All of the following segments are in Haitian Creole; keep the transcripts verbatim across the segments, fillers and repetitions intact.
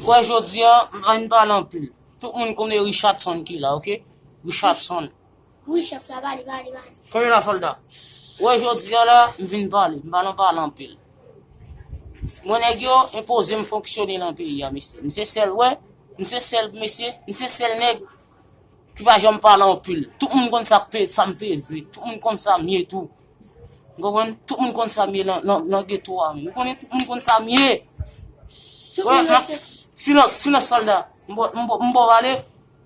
Wè, jodi a, m pa vin pale anpil. Tout moun konnen Richardson ki la, oke? Richardson. Wi, chèf la, pale, pale, pale. Konbyen la, sòlda? Wè, jodi a la, m vin pale. M pa nan pale anpil. Mwen, nèg yo enpoze m fonksyone nan peyi a, mesye. M se sèl, wè, m se sèl, mesye, m se sèl nèg ki pa janm pale anpil. Tout moun konn sa k pe-, sa m peze. Tout moun konn sa m ye tou. Ou konprann? Tout moun konn sa m ye nan, nan, nan geto a menm. Ou konnen tout moun konn sa m ye. Tout Wè, moun m ap, respekte. Silans, silans, sòlda. M bo, m bo, m bo pale.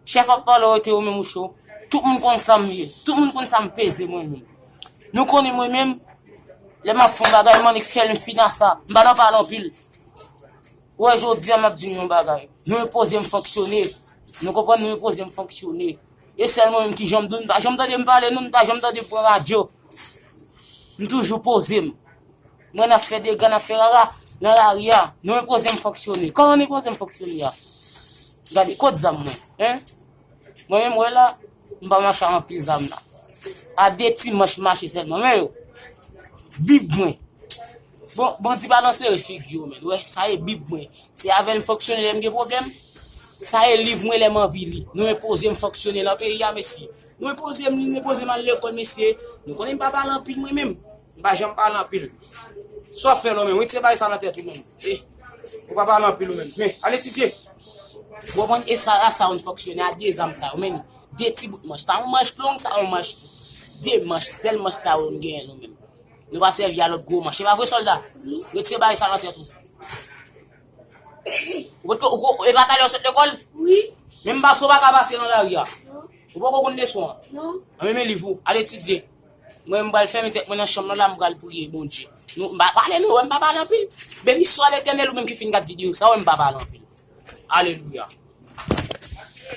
Chèf ap pale, w rete ou menm ou cho. Tout moun konn sa m ye. Tout moun konn sa m peze mwen menm. Nou konnen mwen menm, lè m ap fè yon bagay, m annik fè l, m fin a sa. M pa nan pale anpil. Wè, jodi a, m ap di nou yon bagay. Nou enpoze m fonksyone. Nou konprann? Nou enpoze m fonksyone. E sèl mwen menm ki janm di, nou pa janm tande m pale, non, nou pa janm tande m pran radyo. M toujou poze m. Mwen, n ap fè dega, n ap fè rara nan lari a. Nou enpoze m fonksyone. Kòman nou enpoze m fonksyone a? Gade, kot zam mwen? Hein? Mwen menm, wè la, m pa mache ak anpil zam la. A de ti manch mache sèlman. Men yo, bib mwen. Bon, bandi pa nan sere figi yo, men. Wè, sa e bib mwen. Se avè l m fonksyone lè m gen pwoblèm. Sa e liv mwen lè m anvi li. Nou enpoze m fonksyone nan peyi a, mesye. Nou enpoze m li, nou enpoze m al lekòl, mesye. Nou konnen m pa pale anpil mwen menm. M pa janm pale anpil. Sa w ap fè la menm? Retire bagay sa nan tèt ou menm. Eh, ou pa pale anpil ou menm. Men, al etidye. Ou konprann? E sa, a sa w fonksyone, a de zam sa yo, men. De ti bout manch. Sa yon manch long, sa yon manch. De manch, sèl manch sa yo n genyen nou menm. Nou pa sèvi a lòt gwo manch. E pa vre, sòlda? Wi. Retire bagay sa nan tèt ou. Ou potko, ou ko, e pa talè w sot lekòl? Wi. Menm baso w pa ka pase nan lari a. Non. Ou poko konn leson an? Non. An men, men liv ou, al etidye. Mwen, m pral fèmen tèt mwen nan chanm nan la, m pral priye Bondye. Nou, m pa pale non, wè, m pa pale anpil. Beni swa Letènèl, ou menm ki fin gad videyo sa, wè, m pa pale anpil. Alelouya.